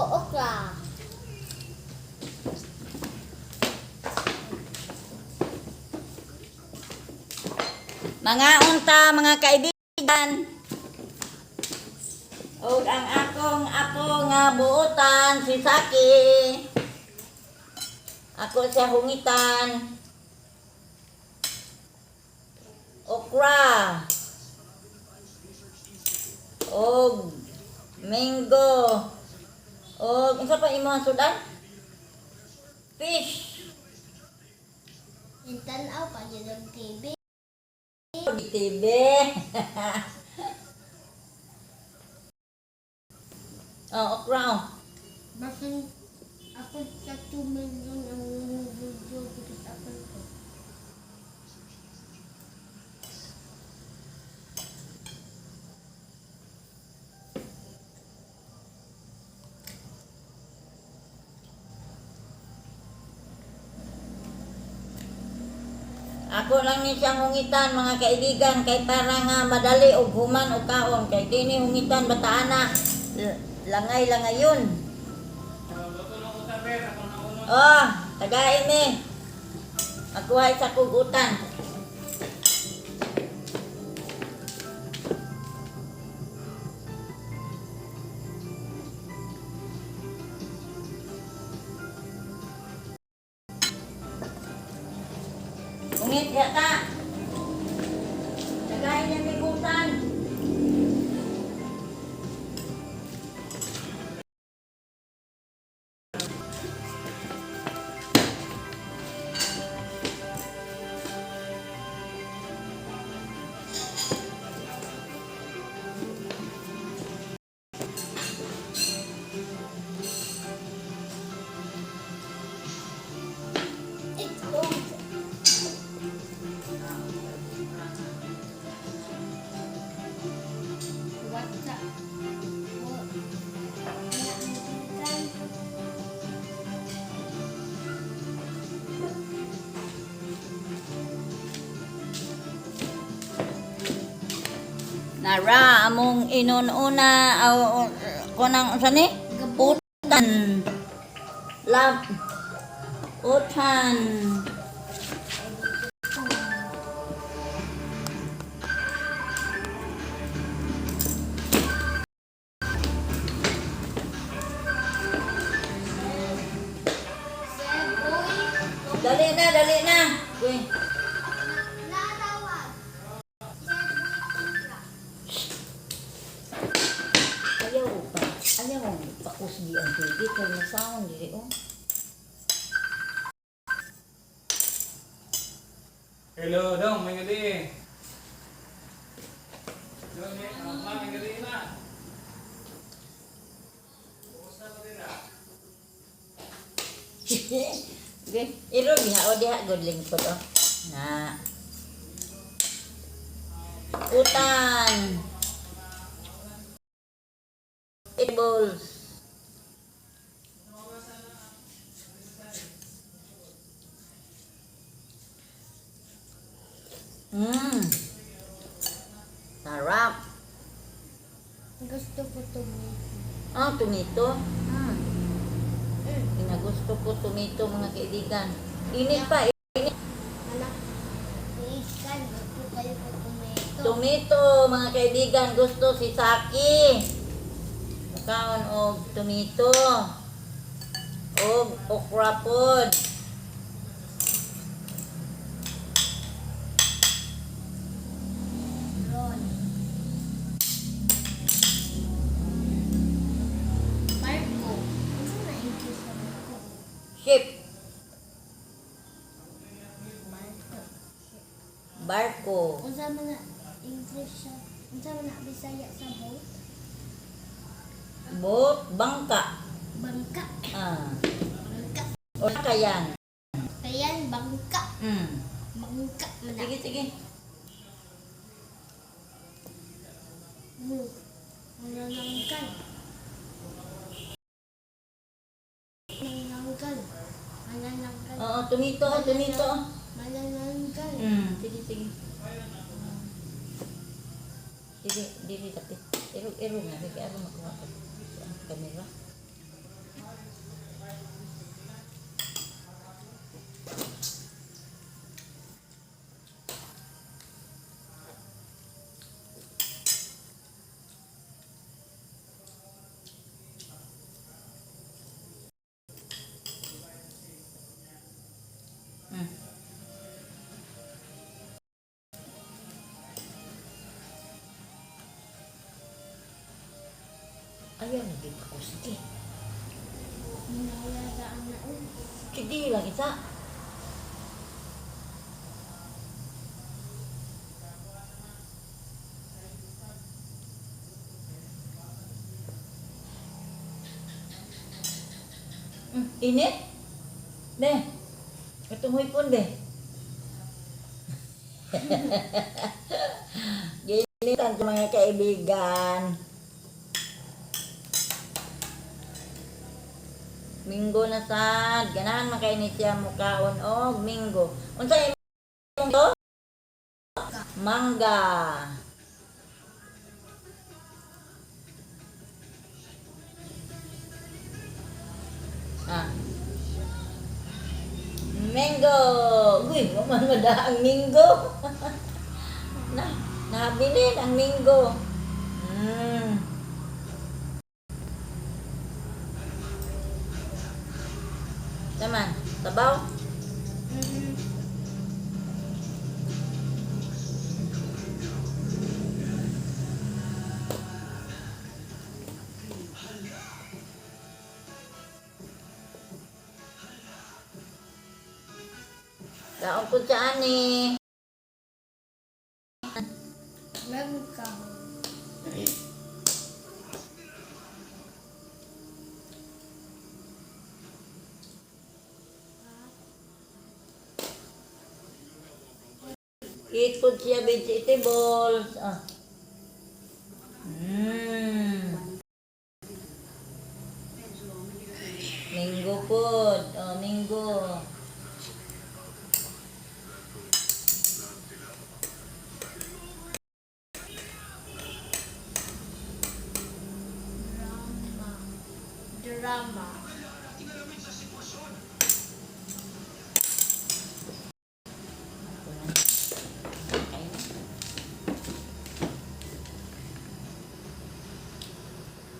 Okra. Mga unta, mga kaibigan. Og ang akong apo nga buotan si Saki. Ako siya hungitan. Okra. Og mango. Og unsa pa imong sudan? Fish. Tanaw pa yun ang TV. TV. Oh, okra, oh. Basin ako sa 2 million ang video because ako ko. Ako lang ni siyang hungitan, mga kaibigan, kay para nga madali og human og kaon kay dini hungitan bataan na langay langayon. Oh, tagain ni. Ako ay sa kugutan. Ungit ya ta. Tagain niya may gutan. It's over. What's up? What? Nara among inun-una aw kunang unsa ni? Utan. Lab. Utan. Dali na, dali na. Uy. Natawag. Ayaw pa. Ayaw pakusgi ang TV kay masound diri, oh. Hello, dong, may gabi. Dong, may gabi na. Kumusta ka din ah? Okay. Iro diha o diha good lingkod, oh. Na. Utan. Balls. Sarap. Gusto ko tomato. Ah, tomato. Ginagusto ko tomato, mga kaibigan. Init pa. Init. Anak, ikan. Gusto kayo ko tomato. Tomato, mga kaibigan. Gusto si Saki. Mukaon og tomato. Og okra pod. Ron. Marco. Ano na English sa Marco? Ship. Marco. Barko. Unsa man na English sa unsa man na Bisaya sa boat? Boat. Bangka. Bangka. Ah. Bangka. O kayan. Kayan bangka. Bangka man na. Sige, sige. Manananggal. Manananggal. Manananggal. Oo, tomato, oh, tomato. Manananggal. Sige, sige. Dili, dili tapi. Iro, iro nga, kaya aron makuha ko ang kamera. Ayaw na gid ko, sige. Minaya daan na eh. Sige lang isa. Init? Be, itong hipon, be. Ginitan sa mga kaibigan. Minggo na sad. Ganahan man kay ni siya mukaon og minggo. Unsa imong to? Mangga. Ah. Mango. Uy, wa man mada ang minggo. Na, nabilin ang minggo. Taman, sabaw. Kaon po sa ani. Meron ka. Eat po siya vegetables. Ah. Mango po. Oh, mango. Drama. Drama.